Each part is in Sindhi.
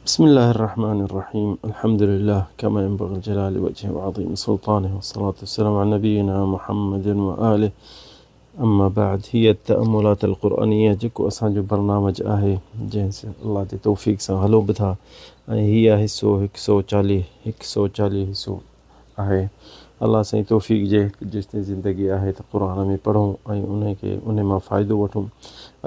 بسم الله الرحمن الرحيم الحمد لله كما ينبغي لجلال وجهه وعظيم سلطانه والصلاة والسلام على نبينا محمد وآله اما بعد هي التأملات القرآنية جيڪو اسان جو برنامج آهي جنهن سان الله جي توفيق سان هلون به ٿا ۽ هي آهي حصو هڪ سو چاليهه هڪ سو چاليهه حصو آهي الله سائين توفيق جي جيستائين زندگي آهي ته قرآن ۾ پڙهون ۽ انهي کي انهي مان فائدو وٺون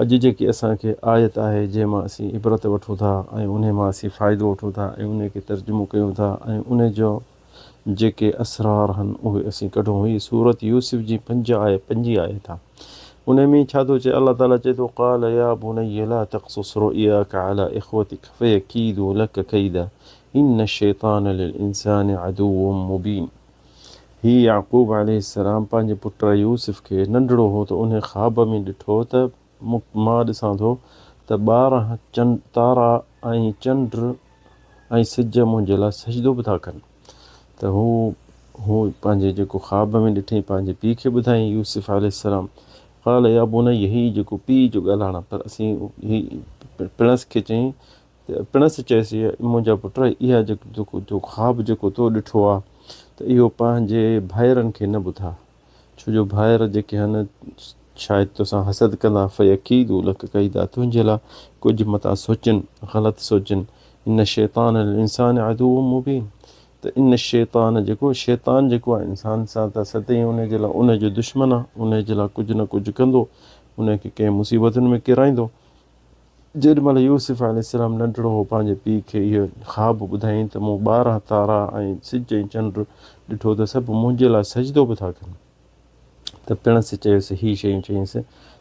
اڄ جيڪي اسان کي آيت آهي جنهن مان اسين عبرت وٺون ٿا ۽ انهي مان اسين فائدو وٺون ٿا ۽ انهي کي ترجمو ڪيون ٿا ۽ انهي جو جيڪي اسرار هن اهي اسين ڪڍون هي سورت يوسف جي پنج آيت پنجين آيت آهي انهي ۾ ڇا ٿو چئي الله تعالي چئي ٿو قال يا بني لا تقصص رؤياك على اخوتك فيكيدوا لك كيدا ان الشيطان للانسان عدو مبين هي يعقوب عليه السلام پنهنجي پٽ يوسف کي ننڍڙو هو ته انهي خواب ۾ ڏٺو ته مان ڏسان ٿو ته 12 چنڊ تارا ۽ چنڊ ۽ سج منهنجي لاء سجدو به ٿا ڪن ته هو هو پنهنجي جيڪو خواب ۾ ڏٺئي پنهنجي پيء کي ٻڌائين يوسف عليه السلام قال يا بني هي جيڪو پيء جو ڳالهائڻ پر اسين هي پڻس کي چئين ته پڻس چيس، اي منهنجا پٽ، اها جيڪو خواب جيڪو تو ڏٺو آهي ته اهو پنهنجي ڀائرن کي نه ٻڌاء، ڇو جو ڀائر جيڪي آهن شايد توسان حسد ڪندا، فيڪيدوا لڪ ڪيدا، تنهنجي لاء ڪجهه متان سوچين، غلط سوچين، ان الشيطان للانسان عدو مبين، ته ان الشيطان جيڪو شيطان جيڪو آهي انسان سان ته سدائين ان جي لاء ان جو دشمن آهي، ان جي لاء ڪجهه نه ڪجهه ڪندو، ان کي ڪنهن مصيبتن ۾ ڪيرائيندو. جيڏي مهل يوسف عليه السلام ننڍڙو هو پنهنجي پيء کي اهو خواب ٻڌايائين ته مون 12 تارا ۽ سج ۽ چنڊ ڏٺو ته سڀ منهنجي لاء سجدو به ٿا ڪن. ته پڻس چيس هي شيون چيائينس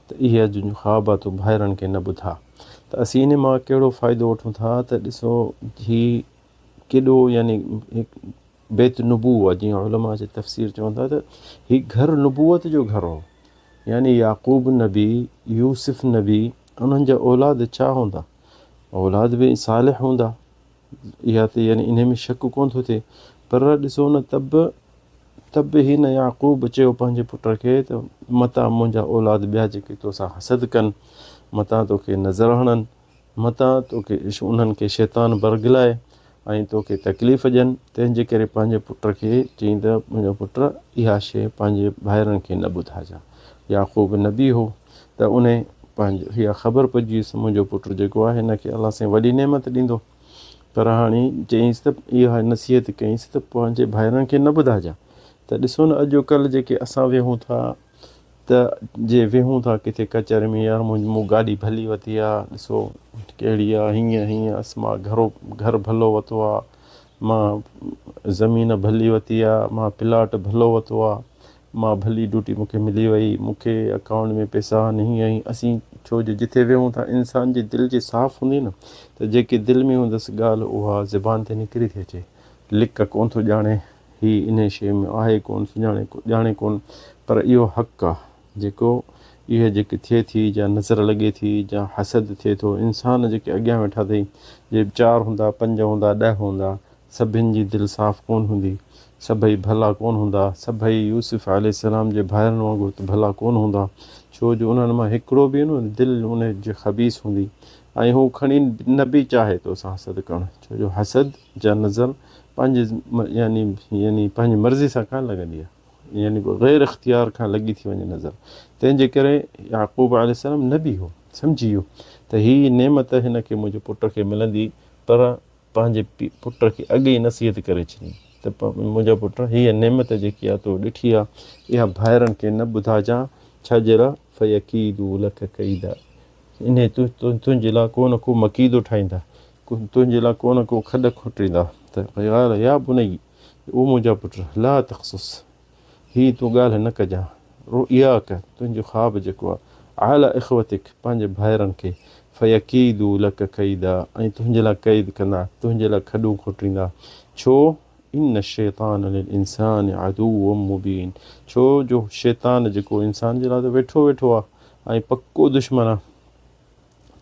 ته اهي اڄ جو خواب آ تون ڀائرن کي نه ٻڌاء. ته اسين انهي مان ڪهڙو فائدو وٺون ٿا ته ڏسو هي ڪيڏو يعني هڪ بيت نبوة جيئن علماء جي تفسير چون ٿا ته هي گهر نبوت جو گهر هو يعني يعقوب نبي، يوسف نبي انهن جا اولاد ڇا هوندا؟ اولاد به صالح هوندا اها ته يعني انهي ۾ شڪ ڪونه ٿو ٿئي پر ڏسو نه تب تب به هن يعقوب چيو پنهنجي پٽ کي ته متان منهنجا اولاد ٻيا جيڪي توسان حسد ڪن متان توکي نظر هڻن متان توکي انهن کي شيطان برغلائي ۽ توکي تڪليف ڏين، تنهن جي ڪري پنهنجي پٽ کي چئين ته منهنجا پٽ اها شيء پنهنجي ڀائرن کي نه ٻڌائجان. يعقوب نبي هو ته انهي پنهنجي اها خبر پئجي ويس ته منهنجو پٽ جيڪو آهي هن کي الله سائين وڏي نعمت ڏيندو. پر هاڻي چيائينس ته اها نصيحت ڪيائينس ته پنهنجي ڀائرن کي نه ٻڌائجان. ته ڏسو نه اڄوڪلهه جيڪي اسان ويهون ٿا ته جي ويهون ٿا ڪٿي ڪچهري ۾ يار مون گاڏي ڀلي وتي آ ڏسو ڪهڙي آ هيئن هيئن اس مان گهرو گهر ڀلو وتو آ مان زمين ڀلي وتي آ مان پلاٽ ڀلو وتو آ مان ڀلي ڊيوٽي مونکي ملي وئي مونکي اڪائونٽ ۾ پئسا آهن هيئن هيئن اسين ڇو جو جٿي ويهون ٿا انسان جي دل جي صاف هوندي نه ته جيڪي دل ۾ هوندس ڳالهه اها زبان تي نڪري ٿي اچي لڪ ڪونه ٿو ڄاڻي هي انهيء شيء ۾ آهي ڪونه، سڃاڻي ڄاڻي ڪونه، پر اهو حق آ، جيڪو اها جيڪي ٿئي ٿي جا نظر لڳي ٿي جا حسد ٿئي ٿو، انسان جيڪي اڳيان ويٺا اٿئي، جي چار هوندا، پنج هوندا، ڏهه هوندا، سڀن جي دل صاف ڪونه هوندي، سڀئي ڀلا ڪونه هوندا، سڀئي يوسف عليه السلام جي ڀائرن وانگر ته ڀلا ڪونه هوندا، ڇو جو انهن مان هڪڙو به نه دل ان جي خبيث هوندي ۽ هو کڻي نه به چاهي توسان حسد ڪرڻ، ڇو جو حسد جا نظر پنهنجي يعني يعني پنهنجي مرضي سان ڪانه لڳندي آهي يعني غير اختيار کان لڳي ٿي وڃي نظر تنهن جي ڪري يعقوب عليه السلام نبي هو سمجهي ويو ته هي نعمت هن کي منهنجي پٽ کي ملندي پر پنهنجي پٽ کي اڳ ئي نصيحت ڪري ڇڏي ته منهنجا پٽ هيء نعمت جيڪي آ تو ڏٺي آ اها ڀائرن کي نه ٻڌاجان ڇا جي لاء فيڪيدو لڪ ڪيدا انهي تنهنجي لاء ڪو نه ڪو مڪيدو ٺاهيندا تنهنجي لاء ڪو نه ڪو کڏ کوٽيندا ته قال يا بني او منهنجا پٽ لا تقصص هي تون ڳالهه نه ڪجان رؤياک تنهنجو خواب جيڪو آهي علي اخوتک پنهنجي ڀائرن کي فيڪيدو لڪ ڪيدا ۽ تنهنجي لاء قيد ڪندا تنهنجي لاء کڏون کوٽيندا ڇو ان الشيطان للانسان عدو مبين ڇو جو شيطان جيڪو انسان جي لاء ته ويٺو ويٺو آهي ۽ پڪو دشمن آهي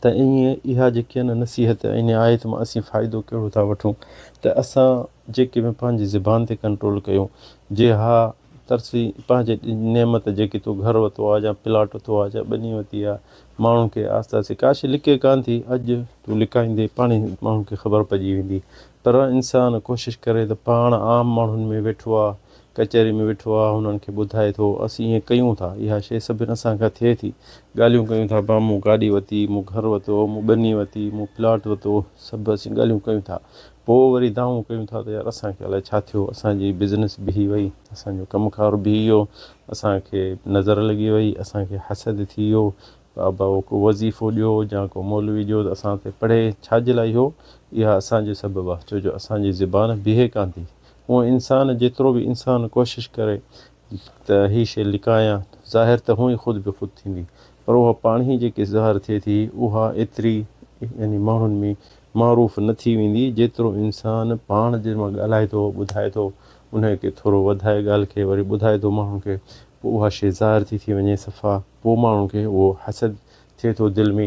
ته ائين اها جيڪي آهي نه نصيحت ان آيت مان اسين فائدو ڪهڙو ٿا وٺون ته اسان جيڪي به پنهنجي زبان تي ڪنٽرول ڪيون جي ها ترسي پنهنجي نعمت جيڪي تو گهر وتو آ يا پلاٽ وتو آ يا ٻني وتي آ ماڻهن کي آهستي آهستي ڪا شي لڪي ڪانه ٿي اڄ تون لڪائيندي پاڻهي ماڻهن کي خبر پئجي ويندي پر انسان ڪوشش ڪري ته پاڻ عام ماڻهن ۾ ويٺو آ ڪچهري ۾ ويٺو آ هنن کي ٻڌائي ٿو اسين ائين ڪيون ٿا اها شي سڀن اسان کان ٿئي ٿي ڳالهيون ڪيون ٿا ڀا مون گاڏي وتي مون گهر وتو مون ٻني وتي مون پلاٽ وتو سڀ اسين ڳالهيون ڪيون ٿا پوء وري دانهون ڪيون ٿا ته يار اسان کي الائي ڇا ٿيو، اسان جي بزنس بيهي وئي، اسان جو ڪم ڪار بيهي ويو، اسان کي نظر لڳي وئي، اسان کي حسد ٿي ويو، بابا اهو ڪو وظيفو ڏيو يا ڪو مولوي ڏيو ته اسان تي پڙهي، ڇا جي لاء اهو؟ اها اسان جو سبب آهي، ڇو جو اسان جي زبان بيهي ڪانه ٿي. هونء انسان جيترو به انسان ڪوشش ڪري ته هي شيء لڪايان، ظاهر ته هونء ئي خود به خود ٿيندي، پر اها پاڻهي جيڪي ظاهر ٿئي ٿي، اها ايتري يعني ماڻهن ۾ معروف نه ٿي ويندي، جيترو انسان پاڻ جنهن مان ڳالهائي ٿو، ٻڌائي ٿو، انهيء کي ٿورو وڌائي ڳالهه کي وري ٻڌائي ٿو ماڻهن کي، پوء اها شيء ظاهر ٿي ٿي وڃي صفا، پوء ماڻهن کي اهو حسد ٿئي ٿو دل ۾،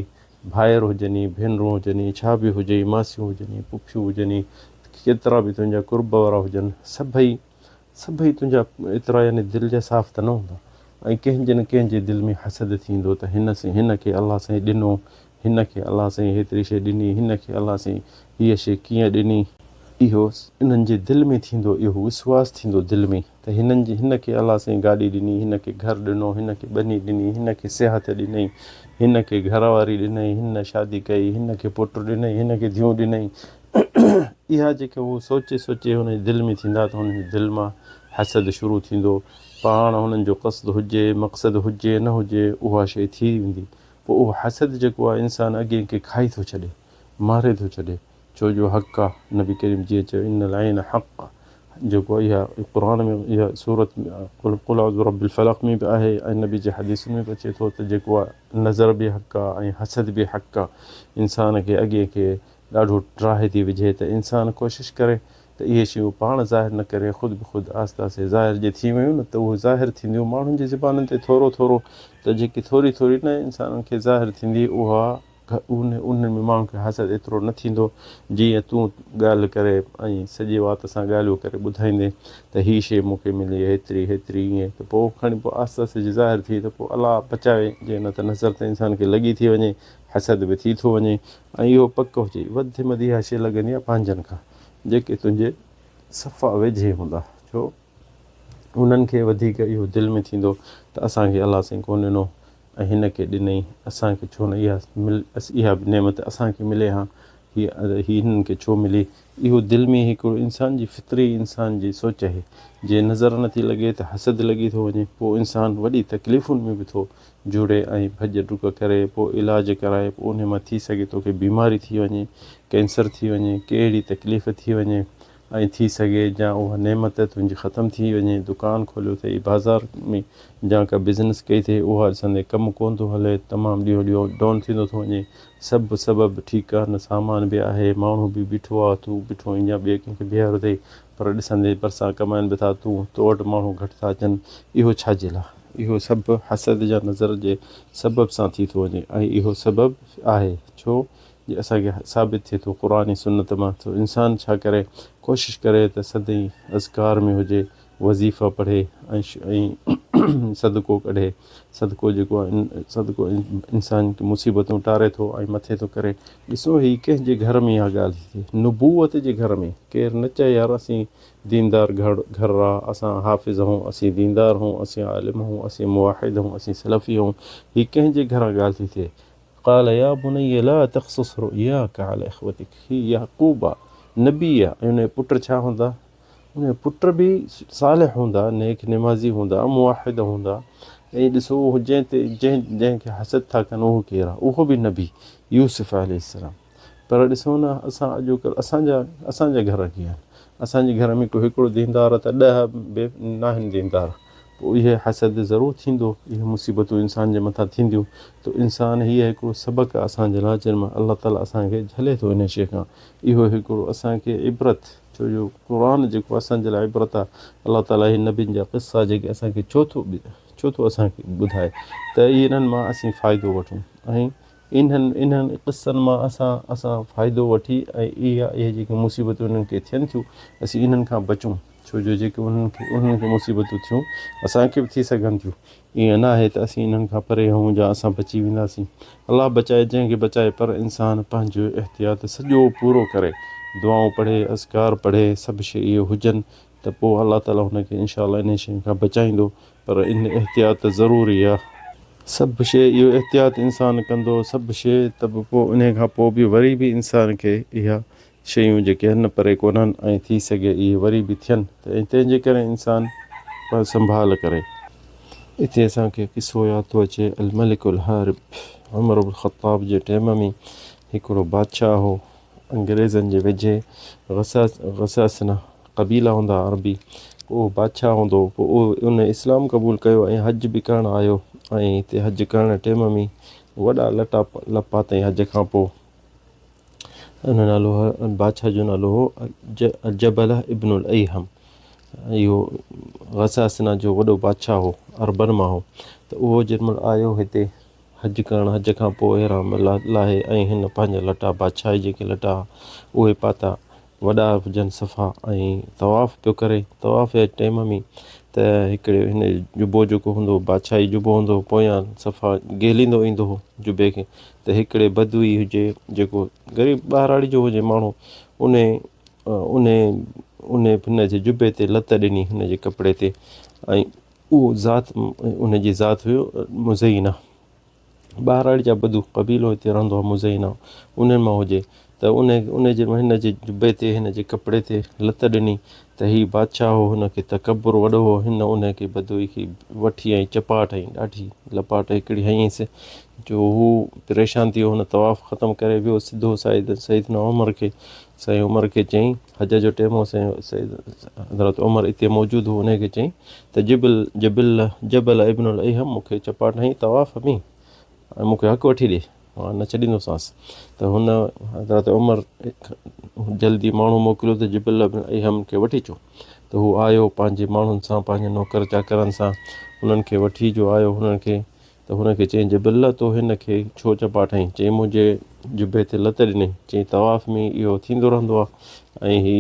ڀائر هجني، ڀينرون هجني، ڇا به هجئي، ماسيون هجني، پڦيون هجني، ڪيترا به تنهنجا قرب وارا هجن، سڀئي سڀئي تنهنجا ايترا يعني دل جا صاف ته نه هوندا ۽ ڪنهن جي نه ڪنهن جي دل ۾ حسد ٿيندو ته هن سين هن کي الله سائين ڏنو، هن کي الله سائين هيتري شيء ڏني، هن کي الله سائين هيء شيء ڪيئن ڏني. اهو انهن جي دل ۾ ٿيندو، اهو وسواس ٿيندو دل ۾ ته هنن جي هن کي الله سائين گاڏي ڏني، هن کي گهر ڏنو، هن کي ٻني ڏني، هن کي صحت ڏنئي، هن کي گهر واري ڏنئي، هن شادي ڪئي، هن کي پٽ ڏنئي، هن کي ڌيون ڏنئي. اها جيڪي هو سوچي سوچي هن جي دل ۾ ٿيندا ته هن جي دل مان حسد شروع ٿيندو. پاڻ هنن جو قصد هجي، مقصد هجي نه هجي اها شيء ٿي ويندي. پوء اهو حسد جيڪو آهي انسان اڳئين کي کائي ٿو ڇڏي، ماري ٿو ڇڏي. ڇو جو حق آ، نبي ڪريم جيئن چيو ان العين حق جيڪو اها قرآن ۾ اها سورت قل اعوذ برب الفلق ۾ به آهي ۽ نبي جي حديثن ۾ به اچي ٿو ته جيڪو آ نظر به حق آ ۽ حسد به حق آ. انسان کي اڳئين کي ڏاڍو ڊاهي ٿي وجهي ته انسان ڪوشش ڪري ته اهي شيون پاڻ ظاهر نه ڪري خود بخود آهستي آهستي ظاهر جي ٿي ويون نه ته اهي ظاهر ٿينديون ماڻهن جي زبانن تي ٿورو ٿورو ته جيڪي ٿوري ٿوري نه انسانن کي ظاهر ٿيندي اها انهن ۾ ماڻهن کي حسد ايترو نه ٿيندو جيئن تون ڳالهه ڪري ۽ سڄي وات سان ڳالهيون ڪري ٻڌائيندين ته هي شيء مون کي ملي هيتري هيتري ائين ته پوء کڻي پوء آهستي آهستي جي ظاهر ٿي ته پوء الله بچائي جي نه ته نظر ته انسان کي لڳي ٿي وڃي حسد به ٿي ٿو وڃي ۽ اهو پڪ هجي وڌ ۾ وڌ اها شيء لڳندي آهي پنهنجن کان جيڪي تنهنجي صفا ويجهي هوندا ڇو انهن کي وڌيڪ اهو دل ۾ ٿيندو ته اسان کي الله سائين ڪونه ڏنو ۽ هن کي ڏنئي اسان کي ڇو نه اها مل اها به نعمت اسان کي ملي ها هي هي هنن کي ڇو ملي اهو دل ۾ هڪڙو انسان جي فطري انسان جي سوچ آهي جي نظر نٿي لڳي ته حسد لڳي ٿو وڃي پوء انسان وڏي تڪليفن ۾ به ٿو جڙي ۽ ڀڄ ڊڪ ڪري پوء علاج ڪرائي پوء انهي مان ٿي سگهي توکي بيماري ٿي وڃي، ڪينسر ٿي وڃي، ڪي اهڙي تڪليف ٿي وڃي ۽ ٿي سگهي جا اها نعمت تنهنجي ختم ٿي وڃي، دڪان کوليو اٿئي بازار ۾ جا ڪا بزنس ڪئي اٿئي اها ڏسندي ڪم ڪونه ٿو هلي تمام ڏينهون ڏينهون ڊائون ٿيندو ٿو وڃي، سڀ سبب ٺيڪ آهن سامان به آهي ماڻهو به بيٺو آهي تون بيٺو آهين يا ٻئي ڪنهن کي بيهاريو اٿئي پر ڏسندي ڀرسان ڪمائن به ٿا تون تو وٽ ماڻهو گهٽ ٿا اچن اهو ڇا جي لاء؟ اهو سڀ حسد جا نظر جي سبب سان ٿي ٿو وڃي ۽ اهو سبب آهي ڇو جي اسان کي ثابت ٿئي ٿو قرآن ۽ سنت مان ته انسان ڇا ڪري ڪوشش ڪري ته سدائين اذڪار ۾ هجي وظيفا پڙهي ۽ صدقو ڪڍي صدقو جيڪو آهي صدقو انسان کي مصيبتون ٽاري ٿو ۽ مٿي ٿو ڪري ڏسو هي ڪنهن جي گهر ۾ اها ڳالهه ٿي ٿئي نبوت جي گهر ۾ ڪير نه چئي يار اسين ديندار گهر گهر آ اسان حافظ هون اسين ديندار هون اسين عالم هون اسين موحد هون اسين سلفي هون هي ڪنهن جي گهران ڳالهه ٿي ٿئي قال يا بني لا تقصص رؤياک علي اخوتک هي يعقوب آ نبي آ ۽ ان جا پٽ ڇا هوندا ان جا پٽ به صالح هوندا نيڪ نمازي هوندا موحد هوندا ۽ ڏسو اهو جنهن تي جنهن جنهن کي حسد ٿا ڪن اهو ڪير آ اهو به نبي يوسف عليه السلام پر ڏسو نه اسان اڄوڪلهه اسان جا اسان جا گهر ڪيئن آهن اسان جي گهر ۾ ڪو هڪڙو ديندار ته ڏهه به ناهن ديندار پوء اهي حسد ضرور ٿيندو اهي مصيبتون انسان جي مٿان ٿينديون ته انسان هيء هڪڙو سبق آهي اسان جي لاء جنهن مان الله تعاليٰ اسان کي جهلي ٿو ان شيء کان اهو هڪڙو اسان کي عبرت ڇو جو قرآن جيڪو اسان جي لاء عبرت آهي الله تعاليٰ هي نبين جا قصا جيڪي اسان کي ڇو ٿو ڇو ٿو اسان کي ٻڌائي ته انهن مان اسين فائدو وٺون ۽ انهن انهن قصن مان اسان اسان فائدو وٺي ۽ اها اهي جيڪي مصيبتون انهن کي ٿين ٿيون اسين انهن کان بچون. ڇو جو جيڪي انهن کي انهن کي مصيبتون ٿيون اسان کي به ٿي سگهن ٿيون. ائين نه آهي ته اسين انهن کان پري آهيون يا اسان بچي وينداسين. الله بچائي جنهن کي بچائي پر انسان پنهنجو احتياط سڄو پورو ڪري، دعائون پڙهي، اذڪار پڙهي، سڀ شيء اهي هجن ته پوء الله تعالي هن کي انشاء الله انهن شين کان بچائيندو پر ان احتياط ضروري آهي. سڀ شيء اهو احتياط انسان ڪندو سڀ شيء ته به پوء انهي کان پوء به وري به انسان کي اها شيون جيڪي آهن نه پري ڪونهن ۽ ٿي سگهي اهي وري به ٿين ته تنهن جي ڪري انسان سنڀال ڪري. اتي اسان کي قصو ياد ٿو اچي الملڪ الهارب عمر بن خطاب جي ٽيم ۾ هڪڙو بادشاهه هو انگريزن جي ويجهي غساسنه قبيلا هوندا هئا عربي پوء اهو بادشاهه هوندو هو پوء اهو ان اسلام قبول ڪيو ۽ حج به ڪرڻ آيو ۽ هتي حج ڪرڻ ٽيم ۾ وڏا لٽا لپا تائين حج کان پوء ان نالو هو بادشاهه جو نالو هو الجبله ابن الايهم اهو غساسنا جو وڏو بادشاهه هو عربن مان هو ته اهو جنهن مهل آيو هتي حج ڪرڻ حج کان پوء احرام لاهي ۽ هن پنهنجا لٽا بادشاهي جيڪي لٽا اهي پاتا وڏا هجن صفا ۽ طواف پيو ڪري طواف جي ٽيم ۾ ته هڪڙي هن جبو جيڪو هوندو هو بادشاهي جبو هوندو هو پويان صفا گهليندو ايندو هو جبي کي ته هڪڙي بدوي هجي جيڪو غريب ٻهراڙي جو هجي ماڻهو ان ان ان هن جي جبي تي لت ڏني هن جي ڪپڙي تي ۽ اهو ذات ان جي ذات هيو مزينه ٻهراڙي جا بدو قبيلو هتي رهندو هو مزينه انهن مان هجي ته ان ان جي هن جي جبي تي هن جي ڪپڙي تي لت ڏني ته هي بادشاهه هو هن کي تڪبر وڏو هو هن ان کي بدوئي کي وٺي ۽ چپاٽ هنئي ڏاڍي لپاٽ هڪڙي هنئيس جو هو پريشان ٿي ويو هن طواف ختم ڪري ويو سڌو سيد سيدنا عمر کي سائين عمر کي چيائين حج جو ٽيم هو سائين سيد حضرت عمر اتي موجود هو ان کي چيائين ته جبل جبل جبل ابن الايهم مون کي چپاٽ هنئي طواف ۾ ۽ مون کي حق وٺي ڏي مان نه ڇڏيندوسانس ته هن حضرت عمر جلدي ماڻهو موڪليو ته جبل ابن ايهم کي وٺي اچو ته هو آيو پنهنجي ماڻهن سان پنهنجي نوڪر چاڪرن سان انهن کي وٺي جو آيو هنن کي ته هن کي چيائين جبل تو هن کي ڇو چپاٽ هنئي چيائين منهنجي جبي تي لت ڏني چيائين طواف ۾ اهو ٿيندو رهندو آهي ۽ هي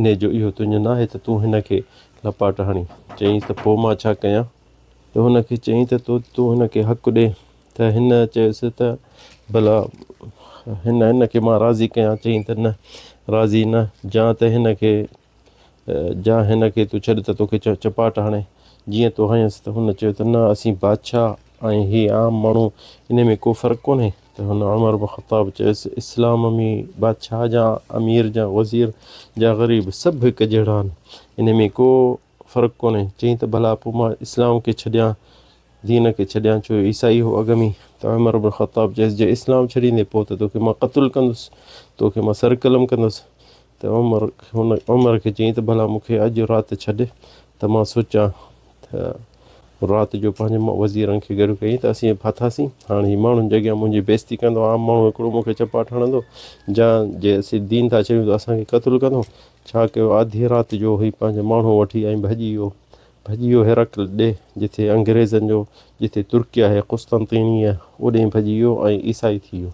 انهي جو اهو تنهنجو ناهي ته تون هن کي لپاٽ هڻين چيائين ته پوء مان ڇا ڪيان ته هن کي چيائين ته تون هن کي حق ڏي ته هن چيس ته ڀلا هن هن کي مان راضي ڪيان چيائين ته نه راضي نه جان ته هن کي جان هن کي تون ڇڏ ته توکي چپاٽ هڻي جيئن تو هنيس ته هن چيو ته نه اسين بادشاهه ۽ هي عام ماڻهو ان ۾ ڪو فرق ڪونهي ته هن عمر بن خطاب چيس اسلام ۾ بادشاهه جا امير جا وزير جا غريب سڀ هڪ جهڙا آهن ان ۾ ڪو فرق ڪونهي. چيائين ته ڀلا پوء مان اسلام کي ڇڏيان، دين کي ڇڏيان ڇو عيسائي هو اڳ ۾. ته عمر بن خطاب چيس جي اسلام ڇڏيندين پوء ته توکي مان قتل ڪندس، توکي مان سر قلم ڪندس. ته عمر هن عمر کي چيائين ته ڀلا مون کي اڄ رات ڇڏ ته مان سوچان ته رات جو پنهنجي وزيرن کي گڏ ڪيائين ته اسين ڦاٿاسين، هاڻ هي ماڻهن جي اڳيان منهنجي بيعزتي ڪندو، عام ماڻهو هڪڙو مون کي چپاٽ هڻندو، جا جي اسين دين ٿا ڇڏيون ته اسان کي قتل ڪندو. ڇا ڪيو آڌيء رات جو هي پنهنجا ماڻهو وٺي ۽ ڀڄي ويو. ڀڄي ويو هرقل ڏي، جتي انگريزن جو، جتي ترڪي آهي، قسطنطينيه، اوڏهين ڀڄي ويو ۽ عيسائي ٿي ويو.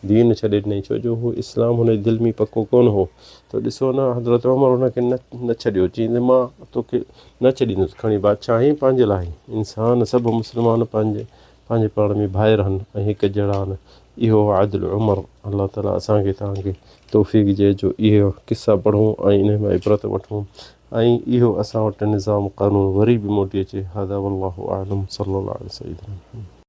دين ڇڏي ڏنائين، ڇو جو هو اسلام هن جي دل ۾ پڪو ڪونه هو. ته ڏسو نه حضرت عمر هن کي نه نه ڇڏيو، چيائين ته مان توکي نه ڇڏيندس، کڻي بادشاهه آهين پنهنجي لاء آهين. انسان سڀ مسلمان پنهنجي پنهنجي پاڻ ۾ ڀائر آهن ۽ هڪ جهڙا آهن. اهو هو عدل عمر. الله تعاليٰ اسان کي توهان کي توفيق ڏئي جو اهي قصا پڙهون ۽ انهي مان عبرت وٺون ۽ اهو اسان وٽ نظام قانون وري به موٽي اچي. هذا والله اعلم صلي الله علي سيدنا محمد.